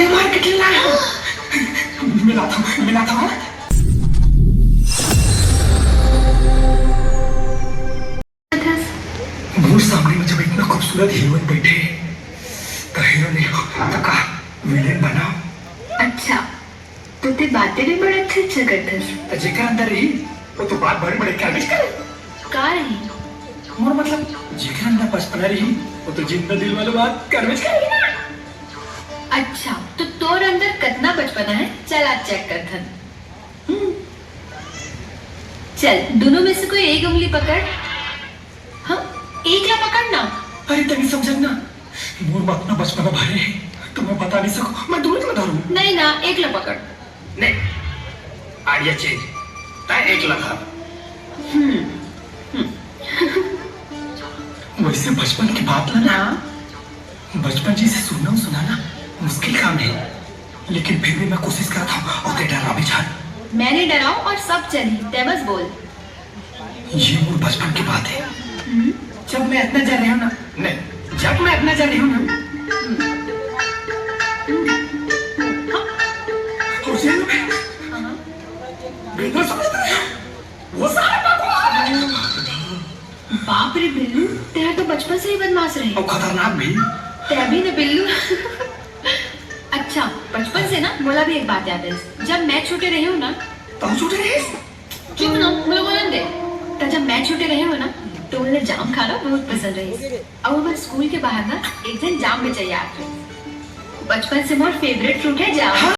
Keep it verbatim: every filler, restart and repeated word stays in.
मार के चिल्लाए हो। मिला था, मिला था। मोर सामने में जब इतना खूबसूरत हीरोइन बैठे, तो हीरो नहीं हो, तो का विलेन बनाओ। अच्छा, तो ते बातें भी बड़ा अच्छा अच्छा करथस। तो जेकर अंदर रही, वो तो बात बड़ी बड़ी करबे करे। का रही? मोर मतलब, जेकर अंदर बचपना रही, वो तो जिंदा दिल वाला बात करबे करे ना। अच्छा, तो तोर अंदर कतना बचपना है? चल, आज चेक करथन। हम्म। चल, दोनों में से कोई एक उंगली पकड़। हाँ, एक ला पकड़ ना। अरे, तनी समझन ना, मोर बात ना बचपना भरे है, तो मैं बता नहीं सकूं। मैं दोनों को धरूं? नहीं ना, एक ला पकड़। नहीं, आइडिया चेंज। तय एक ला धर। हम्म। वैसे बचपन की बात ला ना, हाँ। बचपन जैसे सुनना सुनाना मुश्किल काम है, लेकिन फिर भी मैं कोशिश करता हूँ। और ते डरा भी जान। मैं नहीं डराऊं और सब चली, ते बस बोल। ये मोर बचपन की बात है। हम्म। जब मैं इतना जल रही हूँ ना, नहीं, जब मैं इतना जल रही हूँ ना, हम्म। हम्म। और ये लो, हाँ। बिल्कुल समझ रहे हो? वो सारा बकवास। बाप रे बिल्लू, तेरा तो बचपन से ही बदमाश रहे। और खतरनाक भी। तेरा भी ना बिल्लू। अच्छा, बचपन से ना मोला भी एक बात याद है। जब मैं छोटे रहे हूँ ना, तुम छोटे रहे? चुप ना, मोला बोलन दे। त जब मैं छोटे रहे हूँ ना, तो मोला जाम खाना बहुत पसंद रहे। और हमर स्कूल के बाहर ना एक झन जाम बेचइया आत रहे। बचपन से मोर फेवरेट फ्रूट है जाम।